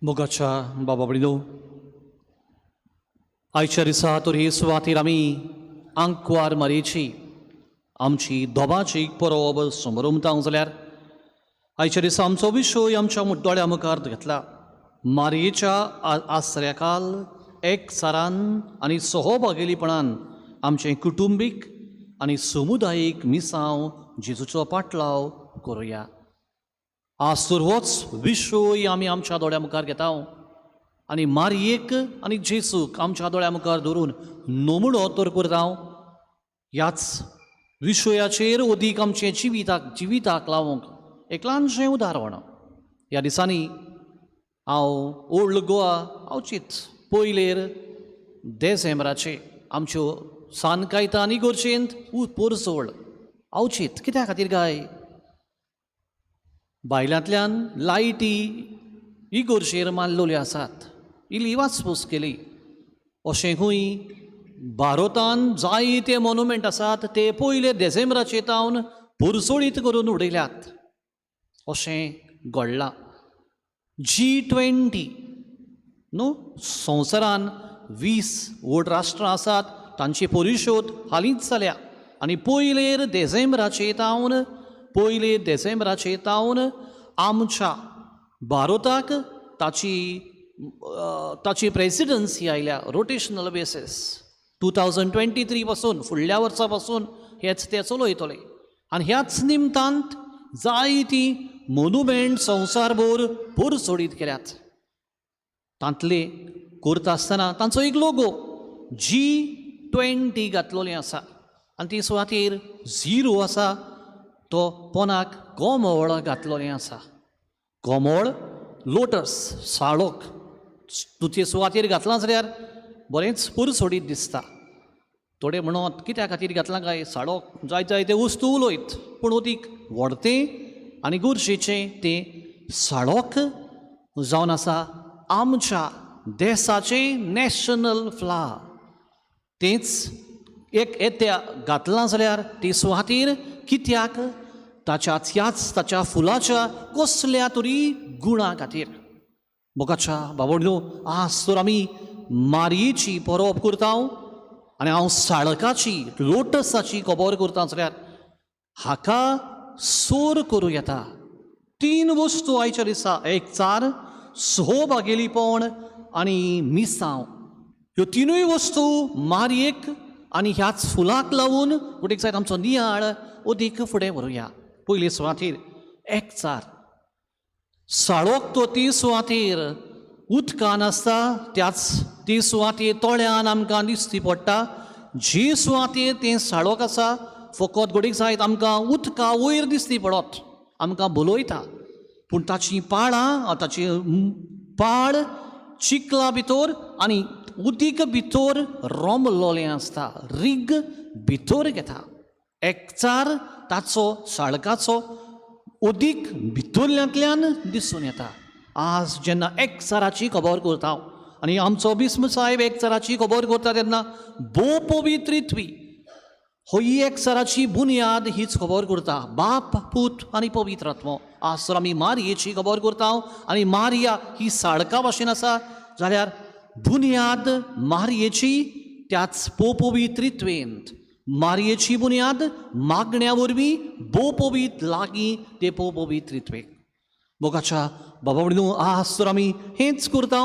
मोगाच्या बाबा भयणीनो, आयच्या दिसा तर हे सुवातेर आमी आंकवार मारयेची आमची दोबाची परब समरमता जाल्यार आयच्या दिसा आमचो विशय आमच्या दोळ्या मुखार घेतला मारयेच्या आसऱ्याकाल एकचारान आनी सहभागेलीपणान आमचें कुटुंबीक आनी समुदायीक मिसांव जेजूचो पाटलाव करुया. आज तर होच विशय आमी आमच्या दोळ्या मुखार घेता आनी मारयेक आनी जेजूक आमच्या दोळ्या मुखार धरून नमुणो तर करता. ह्याच विशयाचेर अदीक आमचें जिविताक लावंक एक ल्हानशें उदाहरण. ह्या दिसांनी हांव ओल्ड गोवा अवचीत पयलेर देसेंब्राचे आमच्यो सान कायतान इगर्जेंत पोरसोळ अवचीत कित्या खातीर काय भायल्यांतल्यान लायटी इगर्जेर मारलेल्यो आसात, इल्ली वासपूस केली. अशें खंय भारतान जायते मोनुमेंट आसात, ते पयले देसेंब्राचे तावन पुरसोळीत करून उडयल्यात. अशें घडलां. जी 20 न्हू, संवसारान 20 व्हड राष्ट्रां आसात, तांची परिशोद हालींच जाल्या आनी पयले देसेंब्राचे तावन आमच्या भारताक ताची प्रेसिडन्सी आयल्या रोटेशनल बेसीस 2023 पासून. फुडल्या वर्सा पासून हेच ते चलयतले आनी ह्याच निमतान जायतीं मोनुमेंट संवसारभर पुरसोडीत केल्यात. तांतले करता आसतना तांचो एक लोगो जी 20 घातलेलें आसा आनी ती सुवातेर झिरो आसा, तो पोनाक कोमोळ घातलेलें आसा. कोमोळ, लोटस, साळोक तूं ते सुवातेर घातलां जाल्यार बरेंच पुरसोडीत दिसता. थोडे म्हणत कित्या खातीर घातलां काय साळोक, जाय जाय ते वस्तू उलयत, पूण अदीक व्हडतें आनी गरजेचें तें साळोक जावन आसा आमच्या देसाचें नॅशनल फ्लावर. तेंच एक येत्या घातलां जाल्यार ती सुवातेर कित्याक, ताच्या त्याच ताच्या फुलाच्या कसल्या तरी गुणा खातीर. मोगाच्या बाबडलो, आज तर आमी मारयेची परब करता आनी हांव साळकाची, लोटसाची खबर करता जाल्यार हाका सोर करूं येता तीन वस्तू आयच्या दिसा: एकचार, सहभागेलीपण आनी मिसांव. ह्यो तिनूय वस्तू मारयेक आनी ह्याच फुलाक लावून कुटीक जायत आमचो नियाळ अदीक फुडें व्हरूया. पयले सुवातेर एकचार. साळोक तो ती सुवातेर उदकान आसता, त्याच ती सुवातेर तळ्यान आमकां दिसती पडटा. जी सुवातेर तें साळोक आसा, फकत घडीक जायत आमकां उदका वयर दिसती पडत, आमकां बोलयता, पूण ताचीं पाळां, ताची पाळ चिखला भितर आनी उदीक भितर रोमलोलें आसता, रीग भितर घेता. एकचार ताचो साळकाचो उदीक भितरल्यांतल्यान दिसून येता. आज जेन्ना एकचाराची खबर करता आनी आमचो बिस्म साहेब एकचाराची खबर करता तेन्ना भोव पवित्रित्वी ही एकचाराची बुन्याद हीच खबर करता, बाप, पूत आनी पवित्र आत्मो. आज तर आमी मारयेची खबर करता आनी मारिया ही साळका भाशेन आसा जाल्यार बुन्याद मारयेची त्याच पोपवित्रित्वेंत. मारयेची बुन्याद मागण्या वरवीं भोव लागीं ते पोपवित्रित्वेक. मोगाच्या बाबा न्हू, आज तर आमी हेंच करता.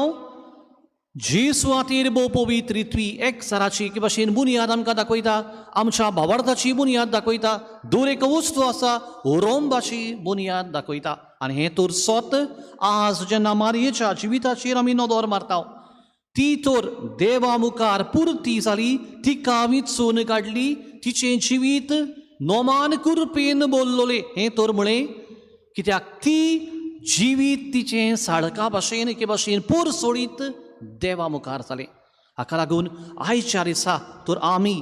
जी सुवातेर भोव पवित्रित्वी एकचाराची एके भाशेन बुन्याद आमकां दाखयता, आमच्या भावार्थाची बुन्याद दाखयता, दर एक वस्तू आसा रोंबाची बुन्याद दाखयता. आनी हें तर सत. आज जेन्ना मारयेच्या जिविताचेर आमी नदर मारता, ती तर देवा मुखार पुरती जाली, तिका विचून काडली, तिचें जिवीत नोमान कुरपेन बोल्लोलें. हें तर म्हळें कित्याक ती जिवीत तिचें साळका भाशेन एके भाशेन पुरसोळीत देवा मुखार जालें. हाका लागून आयच्या दिसा तर आमी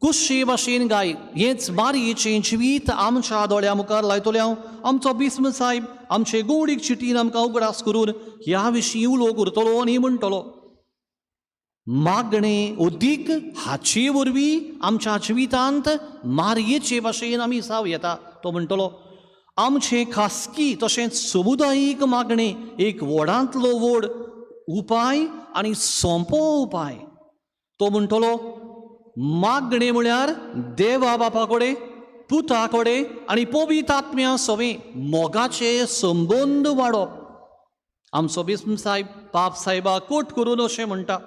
कुशे भाशेन गाय हेंच मारयेचें जिवीत आमच्या दोळ्या मुखार लायतले हांव. आमचो बिस्म साहेब आमचे गोडीक चिटीन आमकां उगडास करून ह्या विशीं उलो करतलो आनी म्हणटलो, मागणें अदीक हाचे वरवीं आमच्या जिवितांत मारयेचे भाशेन आमी जावं येता. तो म्हणटलो, आमचें खासगी तशेंच समुदायीक मागणें एक व्हडांतलो व्हड उपाय आनी सोंपो उपाय. तो म्हणटलो मागणें म्हळ्यार देवा बापा कडेन, पुता कडेन आनी पवित्र आत्म्या सवें मोगाचे संबंद वाडोवप. आमचो बिस्म सायब पाप सायबा कोट करून अशें म्हणटा,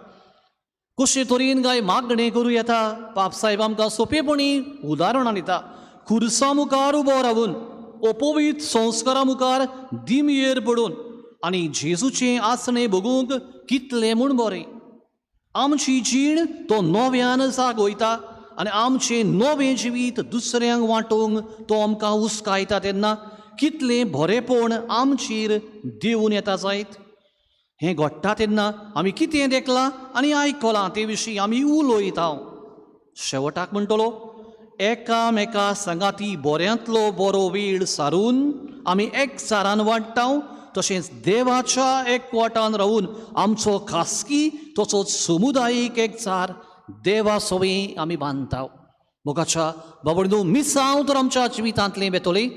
कशे तरेन काय मागणें करूं येता? पाप सायब आमकां सोंपेपणी उदाहरणां दिता. खुर्सा मुखार उबो रावून, अपवित्र संस्कारा मुखार दिमयेर पडून आनी जेजूचें आसणें भोगूंक कितलें म्हूण बरें. आमची जीण तो नव्यान जागयता आनी आमचें नवें जिवीत दुसऱ्यांक वांटूंक तो आमकां हुस्कायता तेन्ना कितलें बरेंपण आमचेर देंवून येता जायत. हें घडटा तेन्ना आमी कितें देखलां आनी आयकलां ते विशीं आमी उलयता. शेवटाक म्हणटलो एकामेका सांगाती बऱ्यांतलो बरो वेळ सारून आमी एकचारान वाडटा, तशेंच देवाच्या एकवटान रावून आमचो खासगी तसोच समुदायीक एकचार देवा सवें आमी बांदता. मोगाच्या बाबडो मिसांव तर आमच्या जिवितांतलें वेतलें.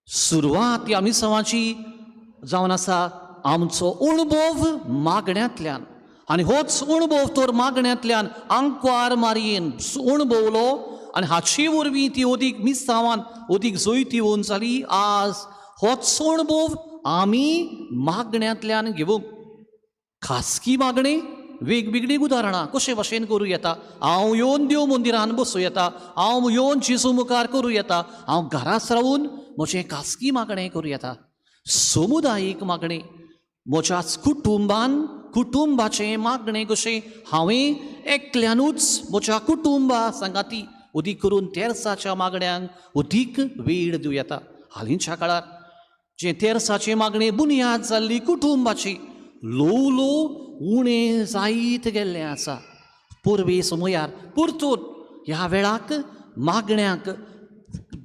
सुरवात ह्या मिसांवाची जावन आसा आमचो अणभव मागण्यांतल्यान, आनी होच अणभव तर मागण्यांतल्यान आंकवार मारयेन अणभवलो आनी हाचे वरवीं ती अदीक मिसांवान अदीक जैतिवंत जाली. आज होच अणभव आमी मागण्यांतल्यान घेवंक खासगी मागणें वेगवेगळीं उदाहरणां कशे भाशेन करूं येता. हांव येवन देव मंदिरान बसूं येता, हांव येवन जेजू मुखार करूं येता, हांव घराच रावून म्हजें खासगी मागणें करूं येता. समुदायीक मागणें म्हज्याच कुटुंबान कुटुंबाचें मागणें कशें हांवें एकल्यानूच म्हज्या कुटुंबा सांगाती अदीक करून तेर्साच्या मागण्यांक अदीक वेळ दिवं येता. हालींच्या काळार जें तेर्साचें मागणें बुन्याद जाल्ली कुटुंबाची ल्हव ल्हव उणें जायत गेल्लें आसा. पुर्वे समयार परतून ह्या वेळाक मागण्यांक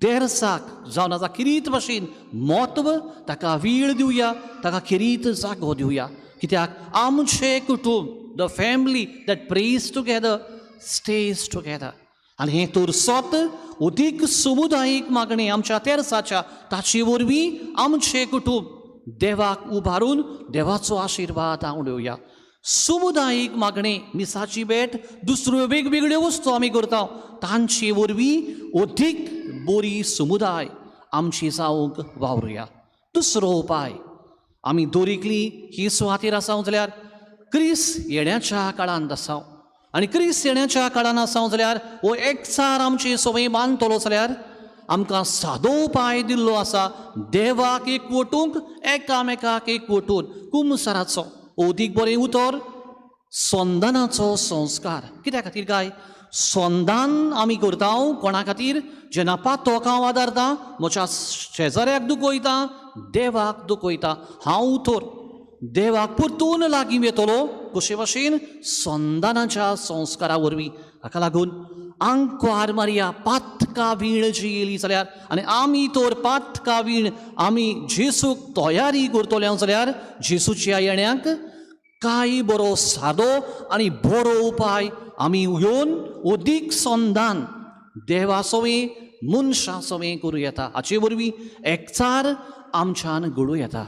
देरसाक जावन आसा खेरीत भाशेन म्हत्व, ताका वेळ दिवया, ताका खेरीत जागो दिवया. कित्याक आमचें कुटूंब, the family that prays together stays together. आनी हें तर सत अदीक समुदायीक मागणें आमच्या तेर्साच्या ताचे वरवीं आमचें कुटूंब देवाक उबारून देवाचो आशिर्वाद आवडोवया. समुदायीक मागणें मिसाची भेट दुसऱ्यो वेगवेगळ्यो वस्तू आमी करता तांचे वरवीं अदीक बरी समुदाय आमची जावंक वावरुया. दुसरो उपाय आमी दरेकली ही सुवातेर आसा जाल्यार क्रिस येण्याच्या काळांत आसा आनी क्रिस येण्याच्या काळान आसा जाल्यार हो एकचार आमची संवय बांदतलो जाल्यार आमकां सादो उपाय दिल्लो आसा देवाक एक वटूंक एकामेकाक एक वटून कुमसाराचो अदीक बरें उतर संदानाचो संस्कार. कित्या खातीर काय संदान आमी करता? कोणा खातीर? जेन्ना पातोक हांव आदारता, म्हज्या शेजाऱ्याक दुखयता, देवाक दुखयता. हांव तर देवाक परतून लागीं येतलो कशे भाशेन? संदानाच्या संस्कारा वरवीं. हाका लागून आंकवार मारया पातका वीण जी येयली जाल्यार आनी आमी तर पातका वीण आमी जेसूक तयारी करतले जाल्यार जेसूच्या येण्याक कांय बरो सादो आनी बरो उपाय आमी येवन अदीक संदान देवा सवें मनशां सवें करूं येता. हाचे वरवीं एकचार आमच्यान घडूं येता.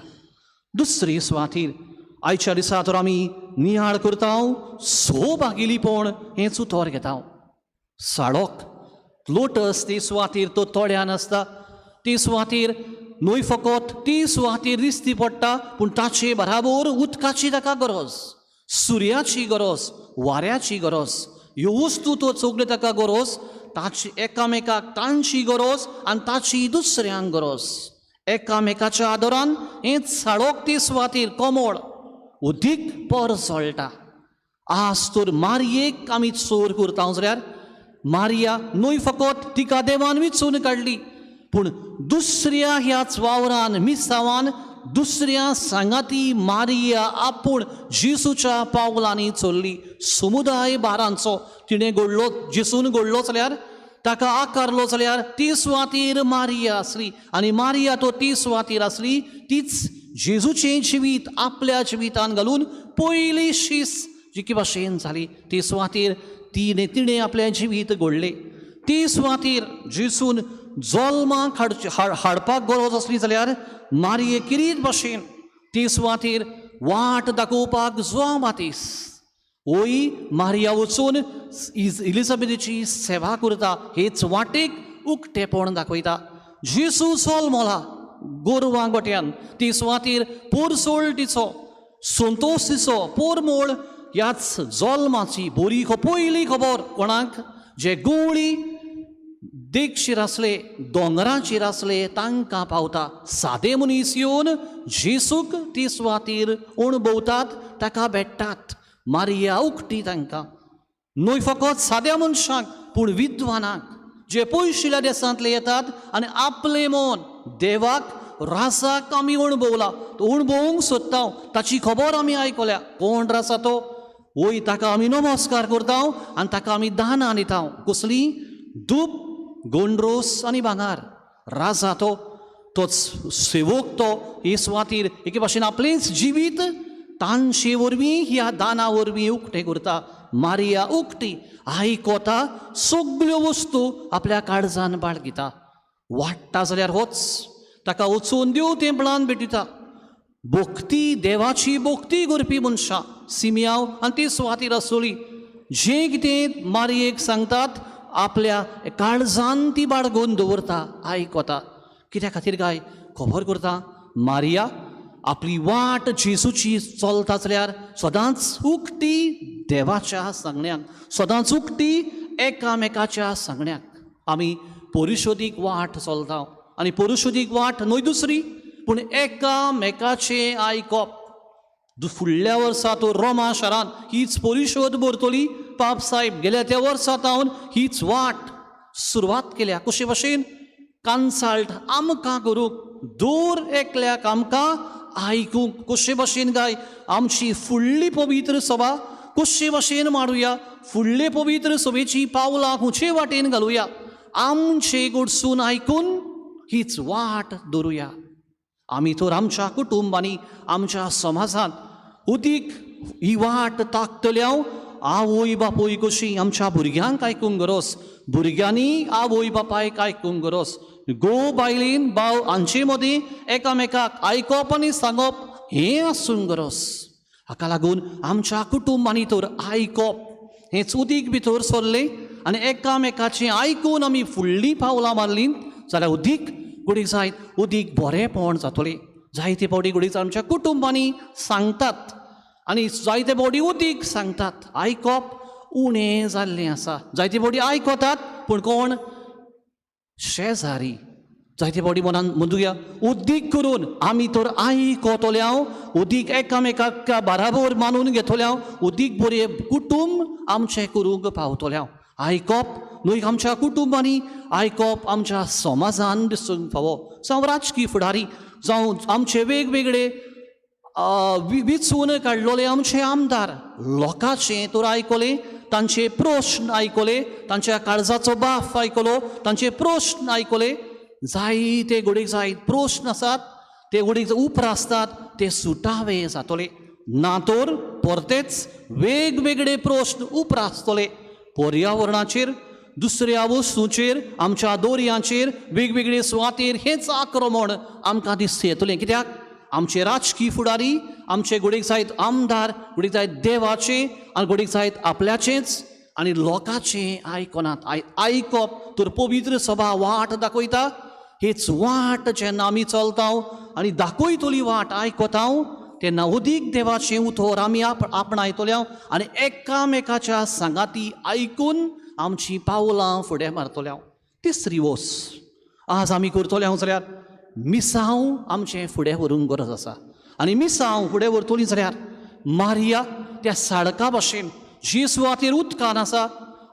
दुसरी सुवातीर आयच्या दिसा तर आमी नियाळ करता सोभागिलीपण हेंच उतर घेता. साळोक लोटस ती सुवातीर तो तोड्यान आसता, ती सुवातीर न्हय फकत ती सुवातीर दिसती पडटा पूण ताचे बराबर उदकाची ताका गरज, सुर्याची गरज, वाऱ्याची गरज, ह्यो वस्तू तो सगल्यो ताका गरज, ताची एकामेकाक तांची गरज आनी ताची दुसऱ्यांक गरज. एकामेकाच्या आदरान हें साळोक ती सुवातीर कमळ अदीक परजळटा. आज तर मारयेक आमी चोर करता जाल्यार मारिया न्हय फकत तिका देवान विचून काडली पूण दुसऱ्या ह्याच वावरान मिसावान दुसऱ्या सांगाती मारिया आपूण जेसूच्या पावलांनी चल्ली. समुदाय बारांचो तिणें घडलो, जेसून घडलो जाल्यार ताका आकारलो जाल्यार ती सुवातीर मारिया आसली आनी मारिया तो ती सुवातीर आसली तीच जेजूचें जिवीत आपल्या जिवितान घालून पयली शीस जिके भाशेन जाली ती सुवातीर तिणें आपलें जिवीत घडलें. ती सुवातीर जेसून जल्माक हाडचे हाडपाक गरज आसली जाल्यार मारये किरीत भाशेन ती सुवातेर वाट दाखोवपाक जुआंव बातीस ओय मारिया वचून इलिजाबेथीची सेवा करता, हेच वाटेक उक्तेपण दाखयता. जेजू जल्मला गोरवां गोट्यान, ती सुवातेर पोरसोळ तिचो संतोश तिचो पोरमोळ ह्याच जल्माची बरी पयली खबर कोणाक, जे गुवळी देगशीर आसले दोंगराचेर आसले तांकां पावता. सादे मनीस येवन जेजूक ती सुवातेर अणभवतात, ताका भेट्टात. मारिया उक्ती तांकां न्हय फकत साद्या मनशांक पूण विद्वानांक जे पयशिल्ल्या देसांतले येतात आनी आपलें मन देवाक राजाक आमी अणभवला, तो अणभवूंक सोदता, ताची खबर आमी आयकल्या. कोण राजा तो? वय ताका आमी नमस्कार करता आनी ताका आमी दानां दिता. कसली? धूप, गोंड्रोस आनी भांगार. राजा तो, तोच सेवक तो हे सुवातीर एके भाशेन आपलेंच जिवीत तांचे वरवीं ह्या दाना वरवीं उक्तें करता. मारिया उक्ती आयकता, सगल्यो वस्तू आपल्या काळजान बाळगिता. वाडटा जाल्यार होच ताका वचून देव तेंपणान भेटयता. भक्ती, देवाची भक्ती करपी मनशां सिमियांव आनी ती सुवातीर आसतली जें कितें मारयेक सांगतात आपल्या काळजान ती बाळगून दवरता, आयकता. कित्या खातीर काय खबर करता? मारिया आपली वाट जेजूची चलता जाल्यार सदांच उक्ती देवाच्या सांगण्याक, सदांच उक्ती एकामेकाच्या सांगण्याक. आमी परिशोदीक वाट चलता आनी परिशोदीक वाट न्हय दुसरी पूण एकामेकाचें आयकप. फुडल्या वर्सा तो रोमा शारान हीच परिशोद भरतली. पाप साहेब गेल्या त्या वर्सा तावन हीच वाट सुरवात केल्या. कशे भाशेन कन्सल्ट आमकां करूंक, दर एकल्याक आमकां आयकूंक. कशे भाशेन काय आमची फुडली पवित्र सभा कशे भाशेन मारुया, फुडले पवित्र सभेची पावलां खुंचे वाटेन घालुया, आमचे कडसून आयकून हीच वाट दवरुया. आमी तर आमच्या कुटुंबांनी आमच्या समाजांत उदीक ही वाट ताकतल्या. आवय बापूय कशी आमच्या भुरग्यांक आयकूंक गरज, भुरग्यांनी आवय बापायक आयकूंक गरज, घोव बायलेन भाव हांचे मदीं एकामेकाक आयकप आनी सांगप हें आसूंक गरज. हाका लागून आमच्या कुटुंबांनी तर आयकप हेंच उदीक भितर सरलें आनी एकामेकाचें आयकून आमी फुडलीं पावलां मारलीं जाल्यार उदीक घडीक जायत उदीक बरेंपण जातलें. जायते फावटी घडीक आमच्या कुटुंबांनी सांगतात आनी जायते फावटी उदीक सांगतात, आयकप उणें जाल्लें आसा. जायते फावटी आयकतात पूण कोण शेजारी. जायते फावटी मनान म्हणुया उदीक करून आमी तर आयकतले, उदीक एकामेकाक बाराबर मानून घेतले, उदीक बरें कुटुंब आमचें करूंक पावतले. आयकप न्हय आमच्या कुटुंबांनी, आयकप आमच्या समाजान दिसूंक फावो. जावं राजकी फुडारी, जावं आमचे वेगवेगळे विचून काडलेले आमचे आमदार, लोकांचें तर आयकलें, तांचे प्रश्न आयकले, तांच्या काळजाचो बाफ आयकलो, तांचे प्रश्न आयकले. जायते घडीक जायत प्रश्न आसात ते घडीक उप्रासतात, ते सुटावे जातले. ना तर परतेच वेगवेगळे प्रश्न उप्रासतले पर्यावरणाचेर, दुसऱ्या वस्तूचेर, आमच्या दोरयांचेर, वेगवेगळे सुवातेर हेंच आक्रमण आमकां दिसता येतलें. कित्याक आमचे राजकी फुडारी, आमचे घडीक जायत आमदार, घडीक जायत देवाचे आनी घडीक जायत आपल्याचेच आनी लोकांचें आयकनात. आयकप तर पवित्र सभा वाट दाखयता. हीच वाट जेन्ना आमी चलता आनी दाखयतली वाट आयकता तेन्ना उदीक देवाचें उतर आमी आपणायतले आनी एकामेकाच्या सांगाती आयकून आमचीं पावलां फुडें मारतले. तिसरी वस आज आमी करतले हांव जाल्यार मिसांव आमचें फुडें व्हरूंक गरज आसा. आनी मिसांव फुडें व्हरतली जाल्यार मारिया त्या साडका भाशेन जी सुवातेर उदकान आसा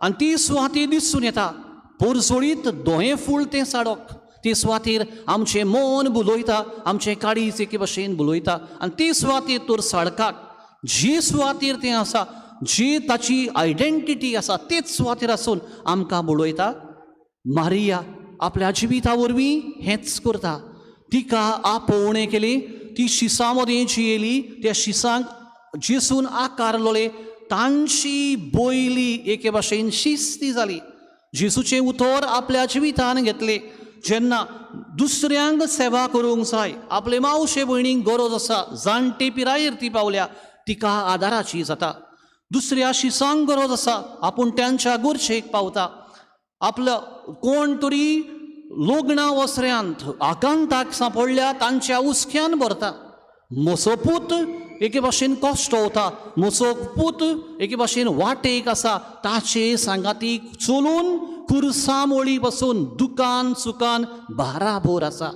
आनी ती सुवातेर दिसून येता पोरजोळीत दोहे फूल तें साडक, ती सुवातेर आमचें मन बुलयता, आमचें काळीज एके भाशेन बुलयता. आनी ती सुवातेर तर साडकाक जी सुवातेर तें आसा, जी ताची आयडेंटिटी आसा तेच सुवातेर आसून आमकां बुलयता. मारिया आपल्या जिविता वरवीं हेंच करता. तिका आपोवणें केली, ती शिसां मदीं जियेली, त्या शिसांक जेसून आकारलोले, तांची बोयली एके भाशेन शिस्ती जाली. जेसूचें उतर आपल्या जिवितान घेतलें, जेन्ना दुसऱ्यांक सेवा करूंक जाय, आपले मावशे भयणीक गरज आसा, जाणटे पिरायेर ती पावल्या, तिका आदाराची जाता. दुसऱ्या शिसांक गरज आसा, आपूण त्यांच्या गरजेक पावता. आपलो कोण तरी लग्ना वसऱ्यांत आकांताक सांपडल्या तांच्या हुस्क्यान भरता. म्हजो पूत एके भाशेन कश्ट वता, म्हजो पूत एके भाशेन वाटेक आसा, ताचे सांगातीक चलून कुरसां मोळी बसून दुकान सुकान बाराबोर आसा.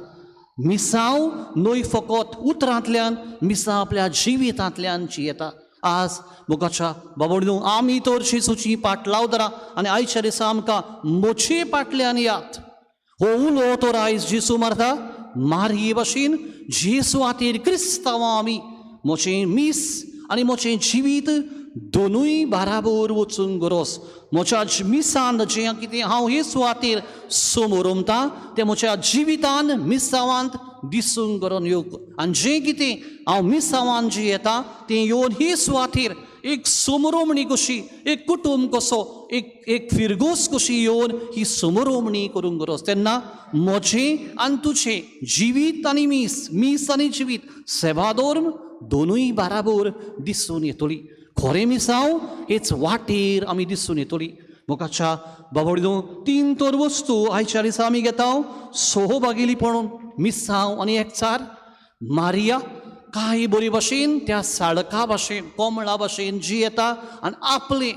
मिसांव न्हय फकत उतरांतल्यान, मिसांव आपल्या जिवितांतल्यान जियेता. आज मोगाच्या बाबडनो, आमी तर जेजूची पाट लावदरा आनी आयच्या दिसा आमकां म्हजे पाटल्यान यात हो उलो तर आयज जेजू मारता. मारये भाशेन जेजू खातीर क्रिस्तांवां आमी म्हजें मीस आनी म्हजें जिवीत दोनूय बाराबर वचूंक गरज. म्हज्या मिसान जें कितें हांव हे सुवातेर समोरमतां तें म्हज्या जिवितान मिसावांत दिसूंक गरोन येवंक, आनी जें कितें हांव मिसावान जें येता तें येवन ही सुवातेर एक समरोमणी कशी, एक कुटूंब कसो, एक एक फिरगोस कशी येवन ही समरोमणी करूंक गरज. तेन्ना म्हजें आनी तुजें जिवीत आनी मीस, मीस आनी जिवीत, सेवाधर्म दोनूय बाराबर दिसून येतली. खरें मिसांव हेच वाटेर आमी दिसून येतली. मोगाच्या बाबडनो, तीन तर वस्तू आयच्या दिसा आमी घेता: सहभागिलीपण, मिसांव आनी एकचार. मारिया कांय बरी भाशेन त्या साळका भाशेन, कोमळा भाशेन जियेता आनी आपलें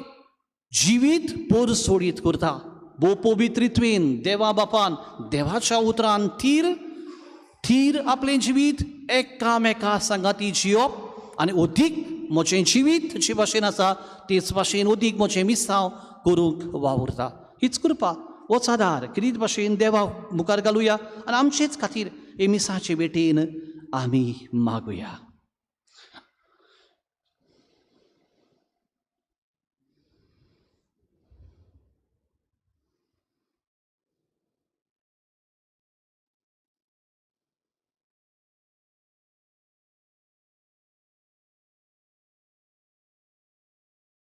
जिवीत पोरसोडीत करता. भोव पवित्रित्वेन देवा बापान देवाच्या उतरान थीर थीर आपलें जिवीत एकामेका सांगाती जियोप आनी अदीक म्हजें जिवीत जे भाशेन आसा तेच भाशेन अदीक म्हजें मिसांव करूंक वावुरता. हीच कृपा, होच आदार किरीत भाशेन देवा मुखार घालुया आनी आमचेच खातीर हे मिसाचे भेटेन आमी मागुया.